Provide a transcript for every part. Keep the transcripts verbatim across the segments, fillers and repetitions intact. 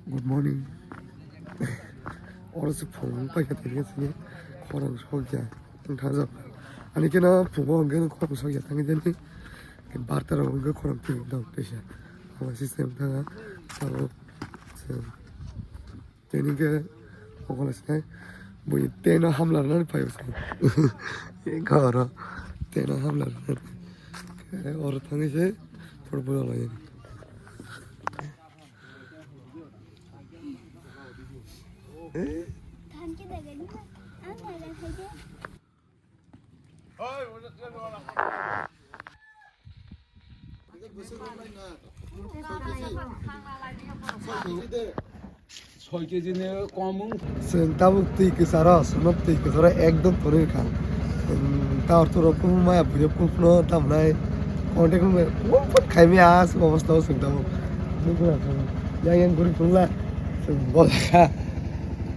Good morning. Oro se phung paikha tini sini khorang sokya wngthajak. Ani keno phungo hwnkhe khorang sokya thangwi jani. Barta rok hwnkhe khorang twi dok teisa. Ama system thanga. Abo se tini khe okola se bui teno hamla rwnani phaio se. Oro teno hamla rwnani. Oro thangwi se football lai. Soi kg ni kom wng. Chwng tabuk twi kwcharo, chwngno twi kwcharo ekdom torwi kha. Chwng ta ortho rok kufuma ya, bwrwi kufno tamnai contact wngwi kufut khaimya aswk obostha o chwng tabuk. Yang yang guri thungla chwng bolakha.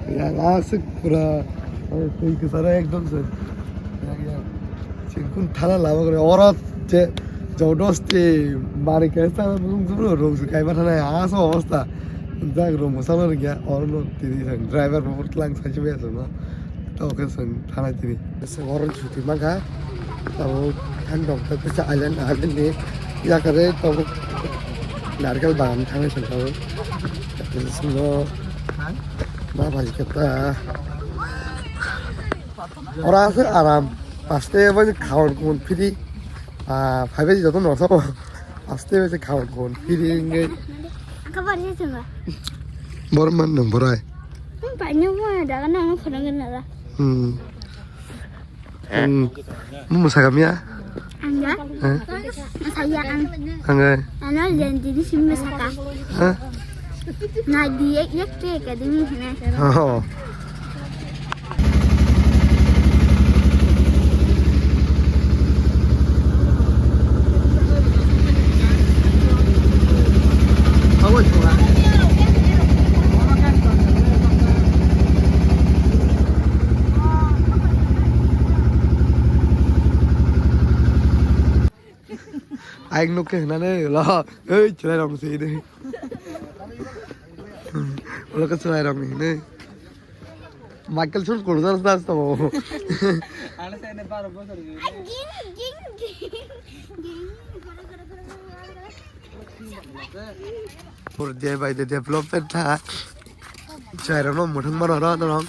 Yang aswk pura twi kwcharo ekdom chwng. Yang yang chwng kun thana lama guri oro je jodosti mari kaisa nung jubro rung se kaiba thana aswk obostha. Jak rung bwsalo rwngya oro no tini driver bo tlang sai se maya chwngno. Tamo khe chwng thanai tini. Chwng oro chuti mankha. Tabuk than dong ta kisa island, island ni yakare tabuk narikal bagan thangnai chwng tabuk. Chwngno ma bai khe ta. Oro aswk aram. Paste bai khaon kun phiri. Ah, phaibai joto no sabo. Aste aste khawan khawan feeling ngai. Ang kabar ni chuma. Borman nang borai. Ang paino mo daga nang phone gana da. Hmm. Hmm. Mo musaka mia? Ang ya? Eh? Masaya ang. Ang ai. Ano lendi di sim masaka. Ha? Na di ek ek te ka di ni na. Oh. Ayang nuk khe hwnani lo, ei chwrai rok se de. Ulo khe chwrai rok ni hwnwi. Michael Sun kurjar das to. Pur day by day development tha. Chwrai rok no muthung mano ro norok.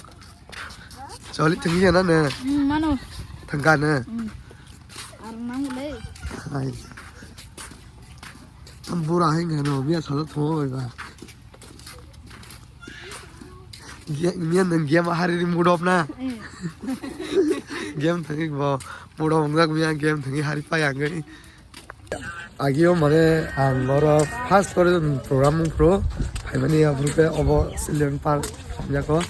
Choli thangya na ne? Hmm, mano. Thangka ne? Hmm. Ar nang le. Hai. Tam bura hai ngano, biya sala tho bai ba. Ge-, miya nang game hari ri mood off na. Hmm. Game thangwi bo mood off nang miya game thangwi hari pa yang gai. Agio mane ang oro first kore program pro phaimani aphuru ke obo children park yako.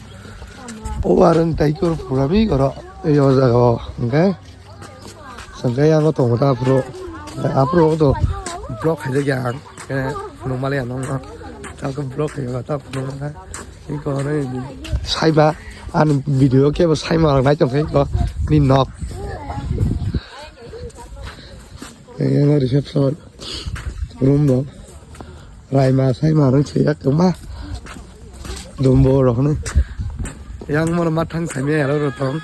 O aran tai kor program i oro ei o jaga o, okay? Sangkai ang tongo ta aphuru, aphuru to block hai jak ang, eh, phunuk mali ang nong, ta ko block hai ta phunuk mali. Iko re, saiba, ani video kebo saima rok nai tong khe ko, ni nok. Yang reception room bo. Raima saima rok se yak ma. Dumbo rok no. Yang mor ma thang saimya aro ro tong.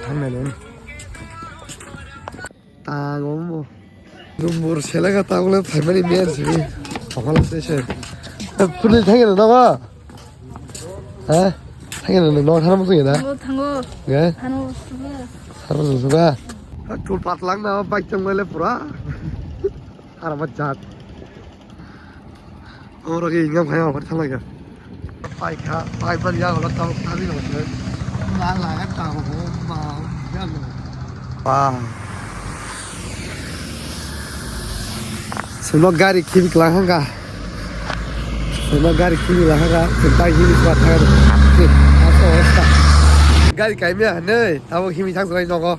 Thang nai. Tango mo. Dumbur selega tangole phaimani men sini. Okhala se se. Puni thangena nogo. Ha? Thangena no thana musu da. Thango, thango. Ge? Thano, thango. Sarbo suga. Tul patlang na bike tangole pura. Arama jat. Oro ke ingam khaya oro thalai ka. Pai kha, pai ban ya oro tamo kami no se. La la ya tamo ma ya no. Wow. Sino gari kibi klang hanga. Sino gari kibi la hanga. Sino pai kibi kwa thang. Aso osta. Gari kai me ne, tamo kimi thang sai nogo.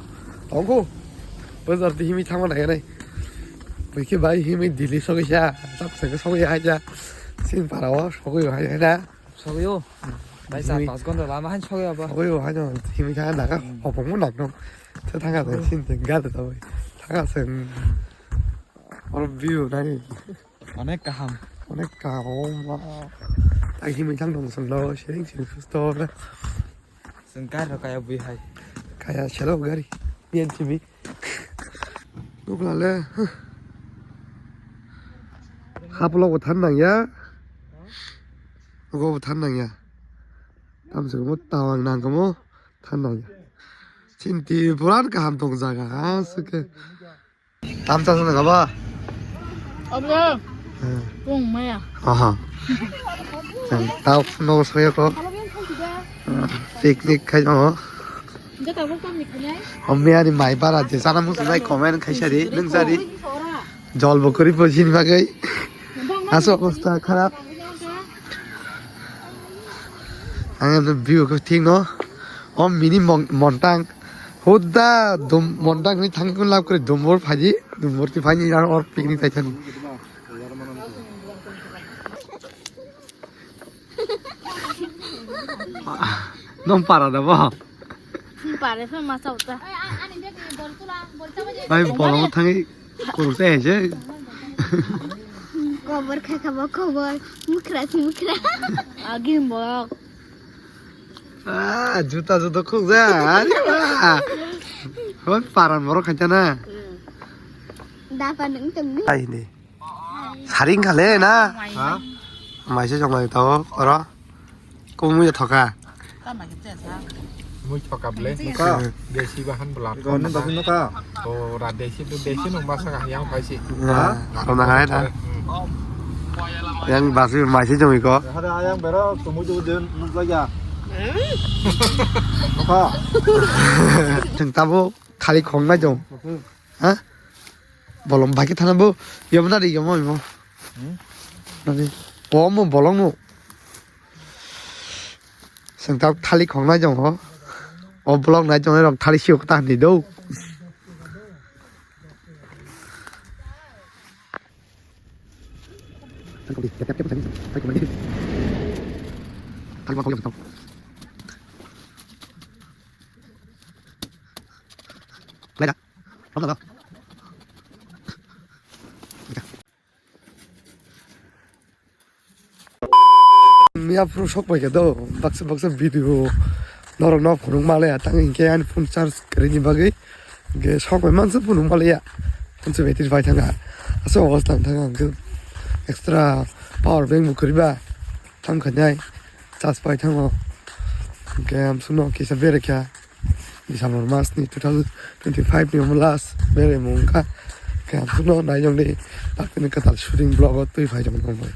Tongku. Bazar ti himi thangma nai nai. Bwkhe bai himi Delhi sogwi sa, tak saka sogwi hai ja. Sin para o sogwi hai hai na. Sogwi o. Bai sa pas gonta lama han sogwi aba. Sogwi o hai no himi thanga naga hopong mo nak no. Te thanga de sin te ga de tawi. Thanga sen. Or view nai. Onek kaham. Onek kaham, oh, ma. Tang himwi thang tong song no, sering sering susto na. Sengkar rok kaya bui hai. Kaya selo gari. Bian simi. Nukla le. Haplo bo than nang ya. Go bo than nang ya. Tam se mo tawang nang mo than nang ya. Chinti buran kaham tong jaga ha suke. Tam chang nang ba? Abla. Hmm. Pung maya. Aha. Tau no soya ko. Picnic khai no. Jata bo kam ni khanai. Omni ani mai bara je sana musu nai comment khai sari nung sari. Jol bo kori bo jin bagai. Aso obostha kharap. Ang view ko thik no. O mini mon-, montang. Huda dum montang ni thang kun lap kore dumbor phaji. Dumbor ti phaji yang or picnic tai thani. Nong para da bo. Pare phe masa uta. Bai bolong thangi. Kuruk se hai se. Kobor kha kha bo kobor. Mukra si mukra. Agim borok. Ah, juta juta khuk ja. Ari ba. Hoi paran borok khaita na. Dapa nung tong ni. Ai ni. Saring khale na. Ha? Maise jong lai tao oro. Ko mui thoka. Mui thoka ble. Ka. Desi bahan bela. Ko ni bahan ka. O ra desi tu desi nung basa ka yang paisi. Ha? Aro na hai ta. Yang basi maise jong iko. Hada yang bero tumu tu den nung ya. Ka. Teng tabo khali khong na jong. Ha? Bolong baki thana bo. Yom na ri yom mo. Hmm? Nani. Bo mo bolong mo. Sengtak thali khongnai jong ho. O vlog nai jong rok thali siyok ta ni do. Laila. Laila. Miya phuru sok pai khe do, baksa baksa video norok no phunuk ma laya, tang hinkhe ani phone charge kwrwi ni bagwi, hinkhe sok pai mansa phunuk ma laya, phone se battery pai thanga, aswk obostha wng thanga, hinkhe extra power bank bo kwrwi ba, thang khainai, charge pai thango, hinkhe amsuk no kisa berai kha. December mas ni two thousand twenty-five ni omo last berai mung kha. Khe ang phano nai jong di, tak tini kwtal shooting vlog o twi phai jong tong bai.